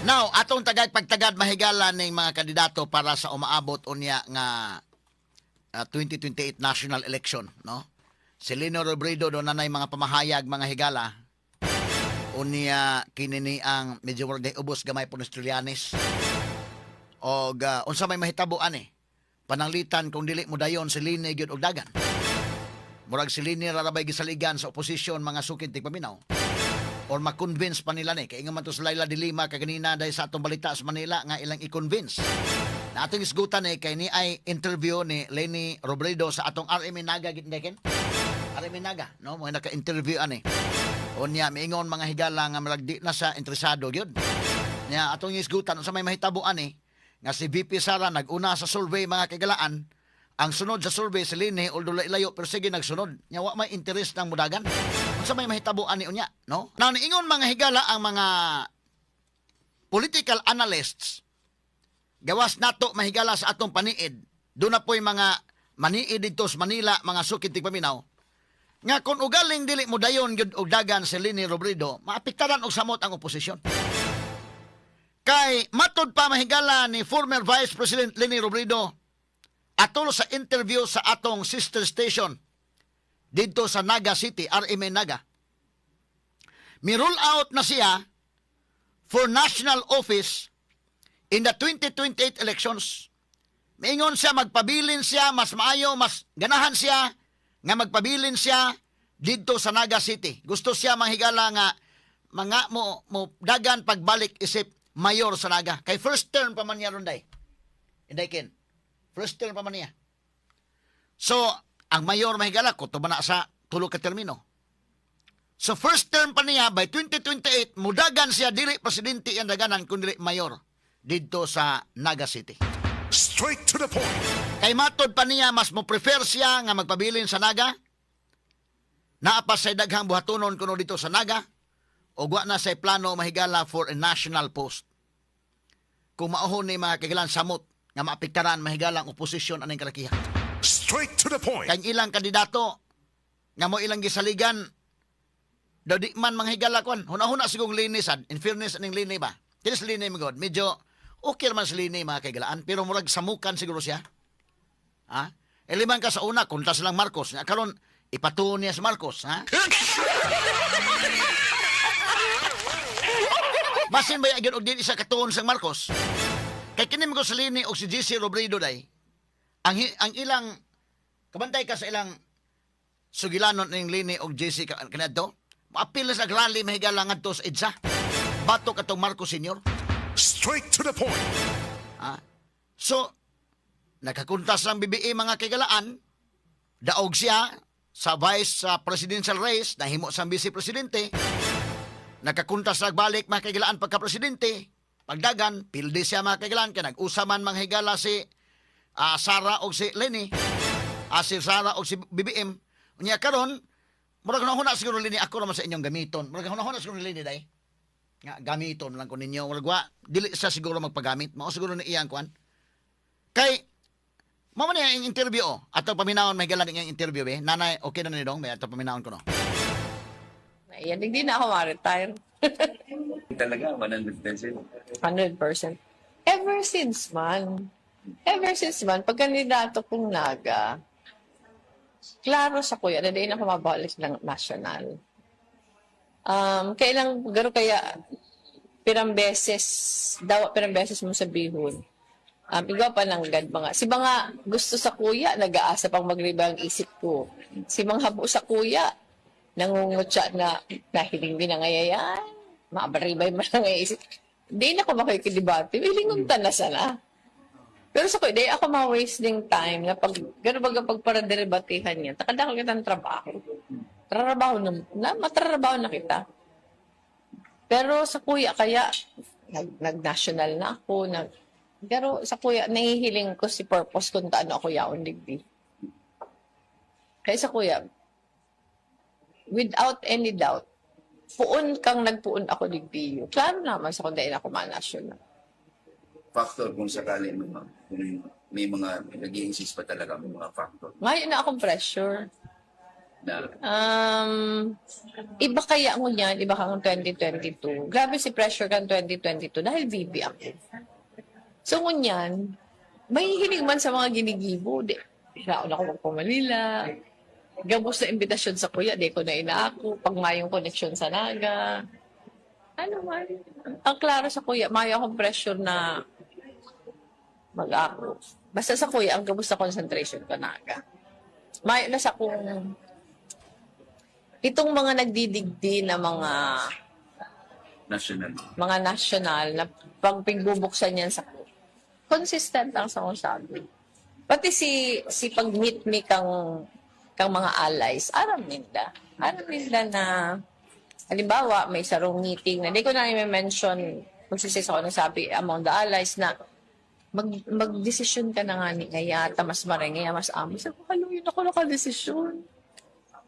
Now, atong tagad pagtagad, mahigala, ning mga kandidato para sa umaabot unya nga 2028 national election, no? Si Leni Robredo do nanay mga pamahayag, mga higala. Unya kini ni ang medyo murag ubos gamay po ni Trillanes. Og unsa may mahitabo ani? Pananglitan kung dili mo dayon si Leni gyud og dagan. Murag si Leni ra rabay gisaligan sa oposisyon, mga sukid tigpaminaw, or ma-convince pa nila ni kay ingon man to sa Leila de Lima kaganina dahil sa atong balita sa Manila nga ilang i-convince. Na atong isgutan eh kay ni ay interview ni Leni Robredo sa atong RMN Naga gid ken. RMN Naga, no, mo naka-interview ani. Unya miingon, mga higala, nga murag di na sa interesado gyud. Nya atong isgutan unsa may mahitabo ani nga si VP Sara nag-una sa survey, mga kagalaan. Ang sunod sa survey si Leni, although layo, pero sige nagsunod. Nya wa may interest ng mudagan. Unsa may mahitabo ani unya, no? Now, niingon, mga higala, ang mga political analysts gawas nato, mahigala, sa atong paniid. Doon na po'y mga maniid dito sa Manila, mga sukid tigpaminaw, nga kung ugaling dili mo dayon gyud og dagan si Leni Robredo, maapektaran og samot ang oposisyon. Kay matud pa, mahigala, ni former Vice President Leni Robredo atol sa interview sa atong sister station didto sa Naga City, RMN Naga. Mi-rule out na siya for national office in the 2028 elections. Miingon siya, magpabilin siya, mas maayo, mas ganahan siya nga magpabilin siya didto sa Naga City. Gusto siya, manghigala, nga mga mo dagan pagbalik isip mayor sa Naga. Kay first term pa man niya ron, day. Inday Ken. First term pa man niya. So, ang mayor, mahigala, kutob na sa tulo ka termino. So first term pa niya by 2028, mudagan siya, dili presidente ang daganan kundi mayor didto sa Naga City. Straight to the point. Kay matod pa niya, mas mo prefer siya nga magpabilin sa Naga. Naa pa sa daghang buhatonon kuno dito sa Naga o wa na say plano, mahigala, for a national post. Kung maohon ni, mga kagalan, samot nga maapektaran, mahigala, ang oposisyon aning kalakiha. Straight to the point. Kay ang ilang kandidato nga mo ilang gisaligan daw di man, mga higala, kwan. Huna-huna siguro Leni sad. In fairness aning Leni ba? Kinis Leni mo god. Medyo okay man si Leni, mga kaigalaan, pero murag samukan siguro siya. Ha? E liman ka sa una kontra silang Marcos. Nga karon ipatuon niya si Marcos, ha? Basin ba gyud og dili sa katuon sang Marcos? Kay kini mo sa Leni og si JC Robredo day. Ang ilang kabantay ka sa ilang sugilanon ning Leni og JC kaniadto. Maapil na sa rally, mahigala, ngadto sa EDSA. Batok atong Marcos Senior. Straight to the point. Ha? So, nakakuntas ng BBM, mga kaigalaan, daog siya sa vice sa presidential race, nahimo sa vice presidente, nakakuntas nagbalik, mga kaigalaan, pagka-presidente, pagdagan, pildi siya, mga kaigalaan, kaya nag-usaman, mga higala, si Sara o si Leni, si Sara o si BBM. Unya karon, murag huna siguro Leni, ako naman sa inyong gamiton. Murag huna siguro Leni day. Nga gamiton lang ko ninyo. Murag wa, dili siya siguro magpagamit. Mao siguro ni iyang kuan. Kay mao man niya ang interview oh. Ato paminawon, may galan iyang interview be. Nanay, okay na ni dong, may ato paminawon ko no. Ayan, hindi na ako ma-retire. Talaga, 100%. 100%. Ever since man. Ever since man, pag kandidato kong Naga, klaro sa kuya na di na ako mabalik ng national. Kailang, garo kaya, pirang beses, daw, pirang beses mo sabihon. Ikaw pa lang gad mga. Si mga gusto sa kuya, nag-aasa pang magriba ang isip ko. Si mga habo sa kuya, nangungutya na nahiling din ang ngayayan. Maabaribay man ang isip. Di na ako makikidebate. Hilingon ta na sana. Pero sa kuya, di ako ma-waste ding time na pag, gano'n baga pagparadebatehan niya. Takanda ko kita ng trabaho. Trabaho na, na matrabaho na kita. Pero sa kuya, kaya nag-national na ako. Pero sa kuya, nahihiling ko si purpose kung ano ako yaon digdi. Kaya sa kuya, without any doubt, puon kang nagpuon ako digdi. Klaro naman sa kung dahil ako ma-national. Factor kung sakali may mga, kung may mga nag-i-insist pa talaga may mga factor. Ngayon na akong pressure. Na Iba kaya ngunyan, iba kang 2022. Grabe si pressure kang 2022 dahil VP ako. So ngunyan, may hiling man sa mga ginigibo. Di, raon ako magpa-Manila. Gabos na imbitasyon sa kuya, di ko na inaako. Pag mayong connection sa Naga. Ano man. Ang klaro sa kuya, mayo akong pressure na mag-ako. Basta sa kuya, ang gabos na concentration ko Naga. Mayo na sa kung itong mga nagdidigdi na mga national. Mga national na pag pigbubuksan yan sa consistent ang sa kong sabi. Pati si si pag meet me kang kang mga allies, aram ninda. Aram ninda na halimbawa may sarong meeting na di ko na i-mention, magsisis ako na sabi among the allies na magdesisyon ka na nga ni ngayata, mas marengaya, mas amo. Sabi ko, halo, yun ako nakadesisyon.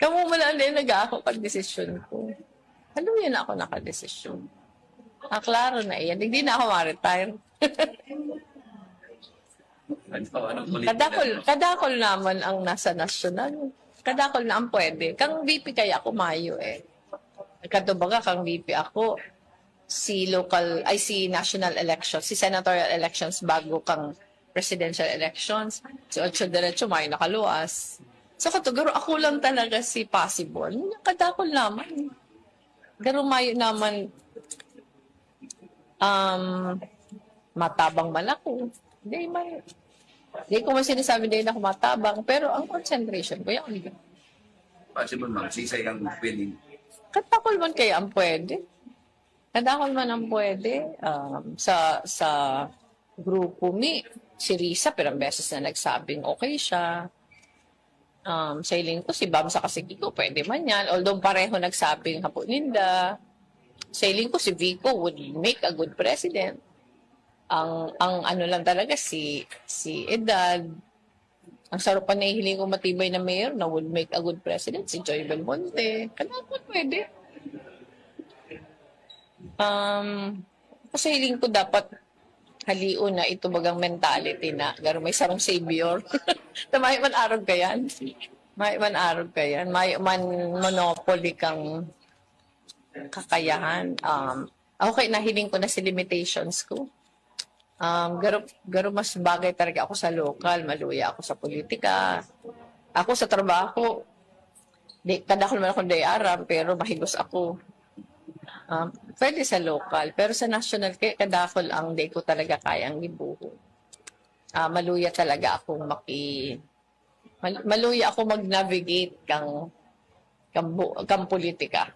Kamu mo lang din nag-ako pag-desisyon ko. Halo, yun ako nakadesisyon. Ah, klaro na iyan. Hindi na ako ma-retire. Ano, anong politika? Kadakol, kadakol naman ang nasa national. Kadakol na ang pwede. Kang VP kaya ako mayo eh. Katubaga, kang VP ako, si local, ay si national elections, si senatorial elections bago kang presidential elections. So, otso diretso, may nakaluwas. So, katugaro, ako lang talaga si possible. Kadakol naman. Garo mayo naman, matabang man ako. Hindi man, hindi ko man sinasabi din ako matabang, pero ang concentration ko, yan. Possible, ma'am. Sisay ang pwedeng. Kadakol man kaya ang pwede. Kadakol man ang pwede. Sa grupo mi, si Risa, pero ang beses na nagsabing okay siya. Sa hiling ko, si Bam sa Kasigigo, pwede man yan. Although pareho nagsabing hapo ninda. Sa hiling ko, si Vico would make a good president. Ang ano lang talaga, si Edad. Ang sarap pa na hiling ko matibay na mayor na would make a good president, si Joy Belmonte. Kadakol pwede. Kasi hiling ko dapat halion na ito bagang mentality na garo may sarong savior. Ta may man arog ka yan. May man arog ka yan. May man monopoly kang kakayahan. Ako kay nahiling ko na si limitations ko. Garo mas bagay talaga ako sa local, maluya ako sa politika. Ako sa trabaho, di, kadakol man akong day aram, pero mahigos ako. Pwede sa local, pero sa national, kay kadakol ang di ko talaga kayang gibuho. Maluya talaga akong maluya ako mag-navigate kang politika.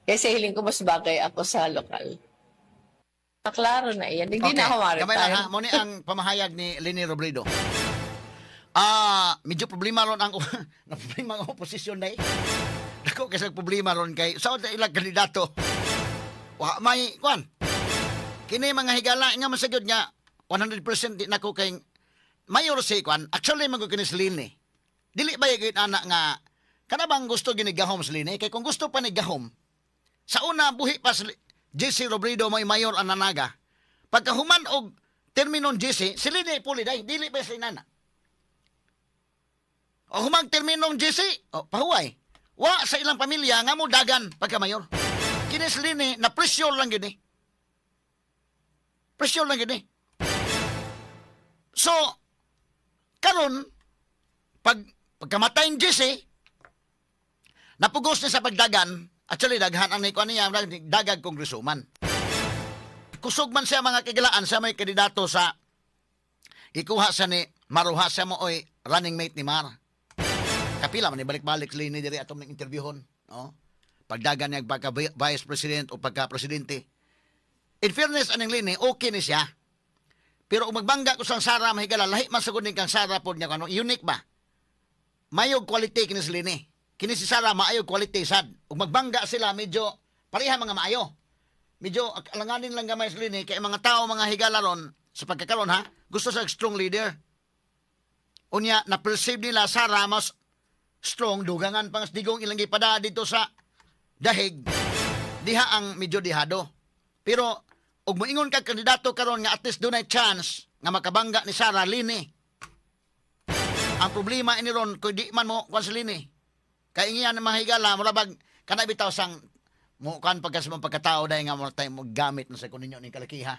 Kasi hiling ko mas bagay ako sa lokal. Klaro na iyan. Hindi na ako Gamay lang ma-retire. ha. Mo ni ang pamahayag ni Leni Robredo. Medyo problema ron ang na problema ang oposisyon na eh. Dako kasi problema ron kay sa ilang kandidato. Wa may kwan. Kini mga higala nga masagod nga 100% di nako kay mayor si kwan. Actually man kini si Leni. Dili ba gyud ana nga kana bang gusto gini gahom si Leni? Kay kung gusto pa ni gahom sa una buhi pa si JC Robredo may mayor ang nanaga. Pagkahuman og terminon JC, si Leni puli day, dili ba si nana. O humang terminong JC, o pahuway. Wa sa ilang pamilya nga mo dagan pagka mayor. Kini si Leni na pressure lang gini. Pressure lang gini. So, karon pag pagkamatay ng JC, napugos niya sa pagdagan, actually daghan ang nikuan niya, dagag kongresuman. Kusog man siya mga kagilaan sa may kandidato sa ikuha sa ni Maruha siya mo oy running mate ni Mar. Kapila man ni balik-balik Leni diri atong ning interviewhon, no? Pagdagan niya pagka vice president o pagka presidente. In fairness aning Leni, okay ni siya. Pero kung magbangga ko sang Sara mahigala, lahi man sagud ni kang Sara pod niya kano, unique ba? Mayog quality kini si Leni. Kini si Sara maayog quality sad. Ug magbangga sila medyo pareha mga maayo. Medyo alanganin lang gamay si Leni kay mga tao mga higala ron sa pagkakaron ha, gusto sa strong leader. Unya na perceive nila Sara mas strong dugangan pang digong ilang gipada dito sa dahig. Diha ang medyo dihado. Pero og moingon ka kandidato karon nga at least dunay chance nga makabangga ni Sara, Leni. Ang problema ini ron kung di man mo kwan si Leni. Kay ingiyan ng mga higala, mura bag kana bitaw sang mo kan pagka sa mga pagkatao dahil nga mo tayo gamit na sa kuninyo ning kalakiha.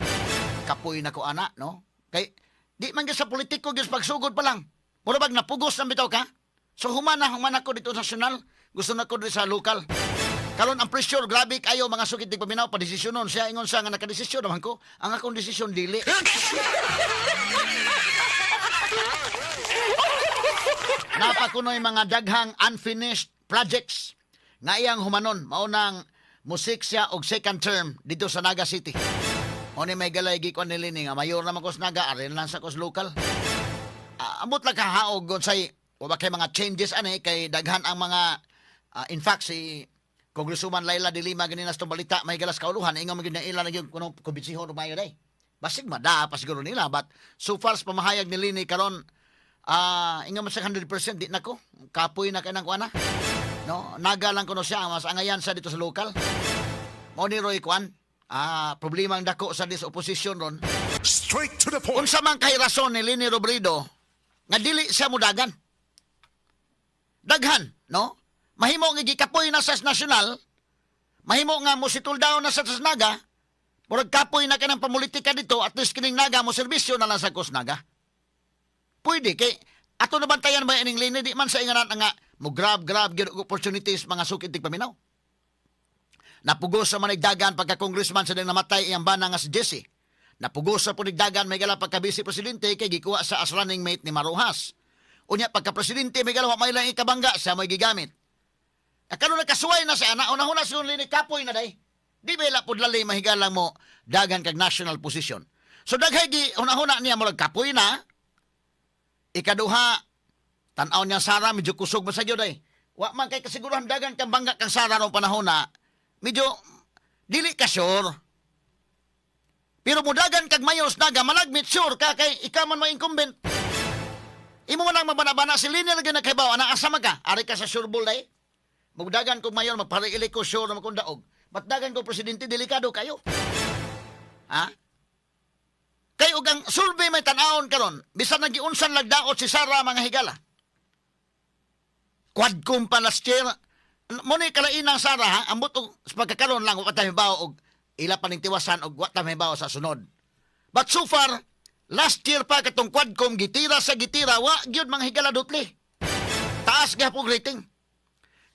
Kapoy na ko ana, no? Kay di man gyud sa politiko gyud pagsugod pa lang. Mura bag napugos na bitaw ka. So humana ko dito sa nasyonal, gusto na ko dito sa lokal. Karon ang pressure grabe kayo mga sukit di paminaw pa desisyonon siya, ingon sa nga nakadesisyon naman ko. Ang akong desisyon dili. Napakunoy mga daghang unfinished projects nga iyang humanon, mao nang musik siya og second term dito sa Naga City. Oni may galay gikuan ni Lini nga mayor naman ko sa Naga, arin lang sa kos lokal. Ambot lang kahaog unsay wa ba kay mga changes ani kay daghan ang mga in fact si Congresswoman Leila de Lima ganina sa balita may galas kauluhan ingon man gyud na ila na gyud kuno kumbensihon og mayo day. Basig madaa pa siguro nila, but so far sa pamahayag ni Lini karon ingon man sa 100% di nako kapoy na kay nang kuana. No, Naga lang kuno siya mas angayan sa dito sa lokal. Mao ni Roy kuan. Problema ang dako sa dis opposition ron. Straight to the point. Unsa man kay rason ni Leni Robredo nga dili siya mudagan? Daghan, no? Mahimo nga gikapoy na sa nasyonal, mahimo nga mo settle down na sa Naga, murag kapoy na kanang pamulitika dito, at least kining Naga mo serbisyo na lang sa Kos Naga. Pwede kay ato nabantayan ba ining Leni, di man sa inganan nga mo grab grab gyud og opportunities mga sukit paminaw. Napugos sa manigdagan pagka congressman sa dang namatay iyang bana nga si Jesse. Napugos sa punigdagan may gala pagka vice presidente kay gikuha sa as running mate ni Marujas. Unya pagka presidente may gala wa may lang ikabangga siya may gigamit. Karon nakasuway na siya ana una-una si Leni kapoy na day. Di ba ila pud lali mahigalang mo dagan kag national position. So daghay gi una-una niya murag kapoy na. Ikaduha, tan-aw niya Sara medyo kusog man sa gyud ay. Wa man kay kasiguruhan dagan kang bangga kang Sara rong panahon na medyo dili ka sure. Pero mudagan kag mayos naga malagmit sure ka kay ikaw man mo incumbent. Imo man ang mabanabana si Lini lagi nakahibaw ana asa man ka? Ari ka sa sure ball day. Mugdagan kog mayor magpariili ko sure na makong daog. But dagan ko presidente delikado kayo. Ha? Kay og ang survey may tan-awon karon, bisan nagiunsan lagdaot si Sara mga higala. Quadcom pa last year. Mo ni kalainang Sara ha, ambot og sa pagkakaron lang wa ta hibaw og ila pa ning tiwasan og wa ta hibaw sa sunod. But so far, last year pa katong Quadcom gitira sa gitira wa gyud mga higala dutli. Taas gyapon rating.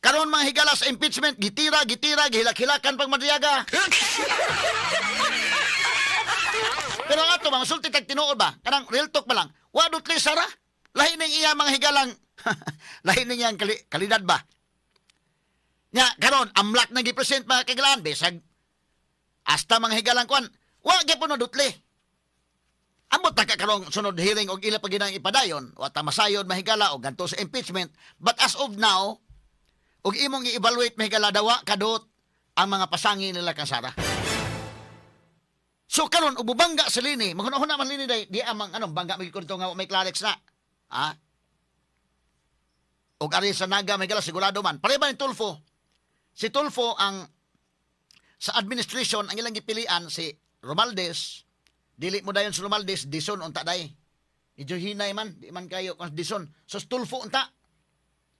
Karon mga higala sa impeachment gitira gitira gihilak-hilakan pag Madriaga. Pero ang ato mga sulti tag tinuod ba? Kanang real talk ba lang? Wa dutli Sara. Lahi ning iya mga higalang lahi ning iyang kalidad ba? Nya karon amlak na gi-present mga kagalaan bisag hasta mga higalang kuan wa gyapon no dutli. Ambot ta ka karong sunod hearing og ila pa ginang ipadayon, wa ta masayon mahigala og ganto sa impeachment, but as of now og imong i-evaluate mahigala dawa kadot ang mga pasangi nila kang Sara. So karon og bubangga sa Lini, maghuna-huna man Lini day, di amang anong bangga mig kunto nga may Clarex na. Ha? Og ari sa Naga mahigala sigurado man. Pareha ba ni Tulfo? Si Tulfo ang sa administration ang ilang gipilian si Romualdez. Dili mo dayon si Romualdez, Dison unta day. Medyo hinay man, di man kayo kung Dison. So si Tulfo unta.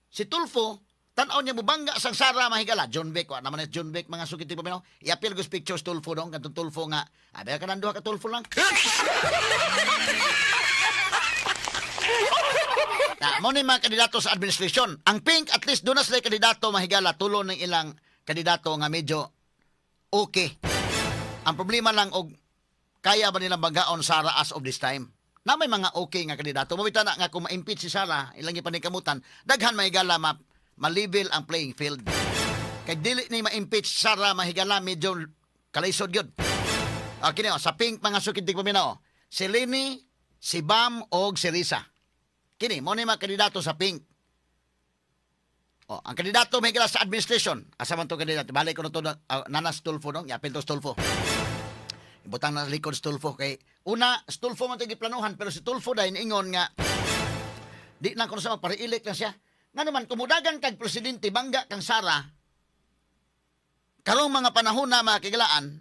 Si Tulfo tan-aw niya mubangga sang Sara mahigala. John Beck, wa naman ni John Beck mga sukit pa minaw. I-appeal ko pictures Tulfo dong, katong Tulfo nga. Abi ka nang duha ka Tulfo lang. Na, mo ni mga kandidato sa administration. Ang pink at least doon na sila kandidato mahigala tulo ng ilang kandidato nga medyo okay. Ang problema lang og kaya ba nilang banggaon Sara as of this time? Na may mga okay nga kandidato. Mawita na nga kung ma-impeach si Sara, ilang ipaningkamutan, daghan mahigala ma-level ang playing field. Kay dili ni ma-impeach Sara mahigala medyo kalisod gyud. Okay na, sa pink mga sukid di paminaw. Si Leni, si Bam og si Risa. Kini mo ni mga kandidato sa pink. O, ang kandidato mahigala sa administration. Asa man to kandidato? Balik ko na to Nanas Tulfo no, yapil to Tulfo. Ibutang na likod si Tulfo kay una Tulfo man to giplanuhan pero si Tulfo dahil ingon nga di lang kuno sa magpare-elect lang siya. Nga naman kumudagan kag presidente bangga kang Sara karong mga panahon na mga kigalaan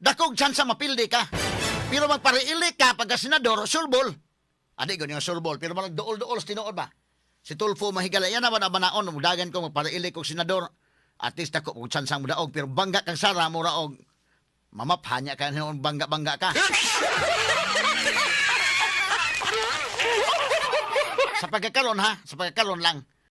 dakog chance mapildi ka. Pero magpare-elect ka pagka senador, surbol. Adi ganyan surbol pero marag duol-duol sa tinuod ba. Si Tulfo mahigala yan na ba banaon mudagan ko magparaili kog senador. At least ako kung tsansang mudaog pero bangga kang Sara mura og mamaphanya ka noon bangga-bangga ka. Sa pagkakaroon ha, sa pagkakaroon lang.